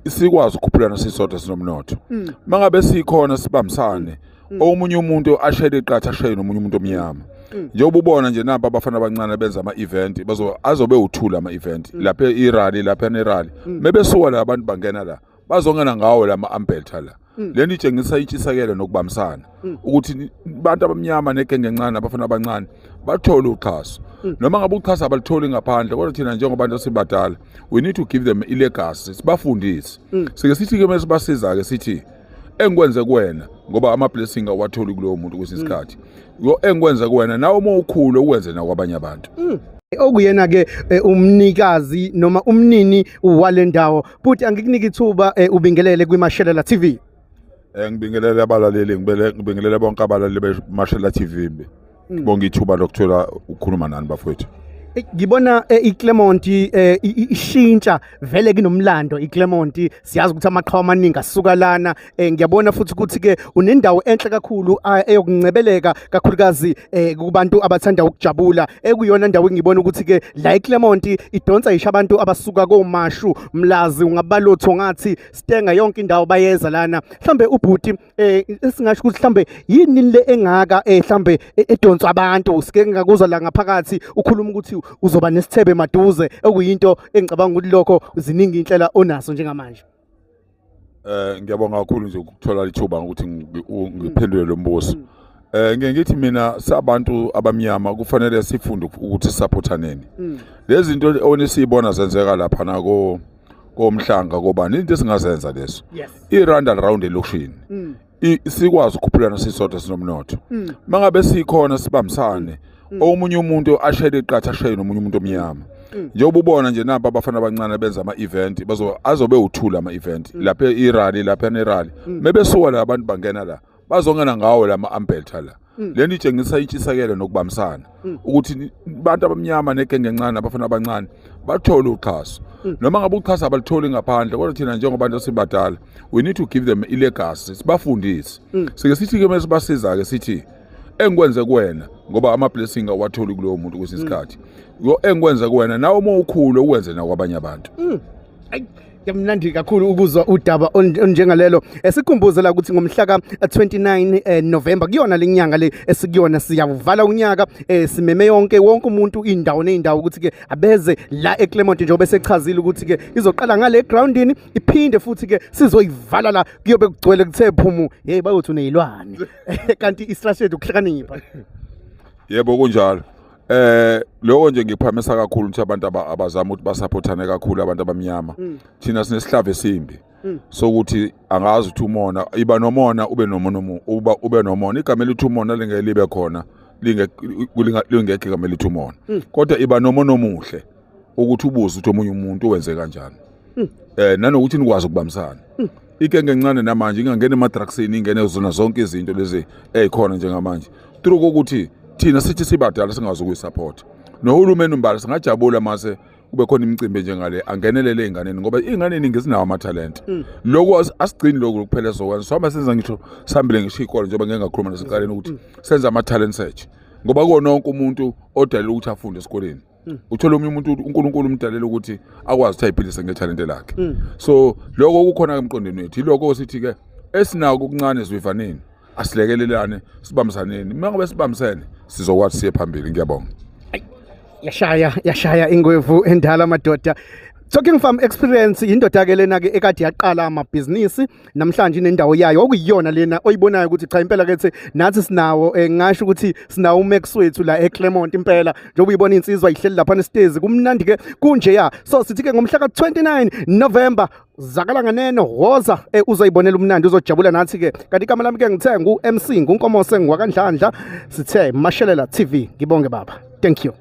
Sikwazi ukukhuphulana sisodwa sinomnotho. Mangabe sikhona sibambisane, omunye umuntu ashayele iqatha, ashaye nomunye umuntu omnyama. Njengoba ubona nje, nampa abafana abancane benza ama-event, bazo azobe uthula ama-event lapha, i-rally lapha, ne-rally mebesuka la, abantu bangena la, bazongena ngawo lama ambeltha la. Lento itshengisa intshisekelo nokubambisana ukuthi abantu abamnyama negenge encane, abafana abancane bathole uxhaso. Noma ngabe uxhaso abalitholi ngaphandle, kodwa thina njengobantu asibadala, we need to give them i-legacy, sibafundise. Sike sithi-ke mase sibasiza-ke, sithi engikwenze kuwena, ngoba ama-blessing awatholi kulowo muntu kwesinye isikhathi. Yo, engikwenze kuwena, nawe uma ukhule ukwenze nakwabanye abantu. Okuyena ke umnikazi noma umnini wale ndawo. Buti, angikunika ithuba, ubingelele kwiMashelela TV. Ngibingelele abalaleli, ngibingelele bonke abalaleli beMashela TV. Ngibonga ithuba lokuthola ukukhuluma nani, bafowethu. Ngibona iClermont ishintsha vele kunomlando. iClermont, siyazi ukuthi amaqhawe amaningi asuka lana. Ngiyabona futhi ukuthi ke unendawo enhle kakhulu eyokuncebeleka, kakhulukazi kubantu abathanda ukujabula, ekuyona ndawo engibona ukuthi ke la iClermont idonsa isha abantu abasuka koMashu, Mlazi, ungabalotho ngathi Stenga, yonke indawo bayeza lana. Mhlambe ubhuti, esingasho ukuthi mhlambe yini le engaka mhlambe edonswa abantu? Sike ngakuzwa la ngaphakathi ukhuluma ukuthi uzoba nesithebe maduze, okuyinto engicabanga ukuthi lokho ziningi inhlela onaso njengamanje. Ngiyabonga kakhulu nje ukuthola ithuba ukuthi ngiphendule lo mbuzo. Ngeke ngithi mina, sabantu abamnyama kufanele sifunde ukuthi supportaneni. Lezi zinto onisibona zenzeka lapha na ko komhlanga, kobani, into esingazenza lezo. I-randa round elokishini. Sikwazi ukukhuphulana sisodwa sinomnotho. Mangabe sikhona sibambisane, omunye umuntu ashayele iqatha, ashaye nomunye umuntu omnyama. Njengoba ubona nje, nampa abafana abancane benza ama-event, bazo azobe uthula ama-event lapha, i-rally lapha, ne-rally mebesuka la, abantu bangena la, bazongena ngawo lama ambeltha la. Lento itshengisa intshisekelo nokubambisana ukuthi abantu abamnyama negenge encane, abafana abancane bathole uxhaso. Noma ngabe uxhaso abalitholi ngaphandle, kodwa thina njengobantu asibadala, we need to give them i-legacy, sibafundise. Sike sithi-ke mase sibasiza-ke, sithi engikwenze kuwena, ngoba ama-blessing awatholi kulowo muntu kwesinye isikhathi. Yo, engikwenze kuwena, nawe uma ukhule ukwenze nakwabanye abantu. Ayi, kuyamnandi kakhulu ukuzwa udaba olunjengalelo. Sikhumbuze la ukuthi ngomhla ka-29 November, kuyona lenyanga le esikuyona, siyavuvala unyaka. Simeme yonke wonke umuntu, indawo nezindawo, ukuthi ke abeze la eClermont, njengoba esechazile ukuthi ke izoqala ngale groundini, iphinde futhi ke sizoyivala la, kuyobe kugcwele kuthe phumu. Hey, bayothi unezilwane, kanti i-strategy ukuhlakanipha. Yebo, kunjalo. Lokho nje ngikuphamisa kakhulu ukuthi abantu abazama ukuthi basupportane kakhulu, abantu abamnyama. Thina sinesihlava esimbi sokuthi angazi ukuthi umona, iba nomona, ube nomona, uba ube nomona. Igama elithi umona lingeke libe khona, lingekho igama elithi umona. Kodwa iba nomona omuhle ukuthi ubuze ukuthi omunye umuntu wenze kanjani. Nanokuthi nikwazi ukubambisana. Igenge encane namanje ingangena ema-drugsini, ingene zona zonke izinto lezi ezikhona njengamanje. Through ukuthi thina sithi sibadala singazi ukuyisupport. Nohulumeni umbala singajabula mase kube khona imicimbi njengale, angenelele ey'nganeni, ngoba iy'ngane eningi zinawo amathalente. Lokhu asigcini lokhu kuphela esizokwenza. Sihamba senza, ngisho sihambile ngisho iy'kole, njengoba ngeke ngakhuluma nasekuqaleni ukuthi senza ama-talent search, ngoba kuwona wonke umuntu odalelwe ukuthi afunde esikoleni. Uthola omunye umuntu uNkulunkulu umdalela ukuthi akwazi ukuthi ayiphilise ngethalente lakhe. So lokho kukhona emqondweni wethu. Yilokho sithi ke esinako okuncane sivivaneni, asilekelelane, sibambisaneni. Uma ngabe sibambisene sizokwazi siye phambili. Ngiyabonga. Yashaya, yashaya ingwevu endala, madoda. Talking from experience, indoda ke lena ke ekade yaqala amabhizinisi, namhlanje inendawo yayo okuyiyona lena oyibonayo ukuthi cha, impela kethe nathi sinawo, ngisho ukuthi sinawo uMax wethu la eClermont impela, njengoba uyibona insizwa ihleli lapha nesitezi, kumnandi ke kunje ya. So sithi ke ngomhla ka-29 November, zakala nganeno, woza, uzoyibonela umnandi, uzojabula nathi ke. Kanti igama lami ke ngithe ngu MC nguNkomose ngwakaNdlandla, sithe Mashelela TV. Ngibonge baba, thank you.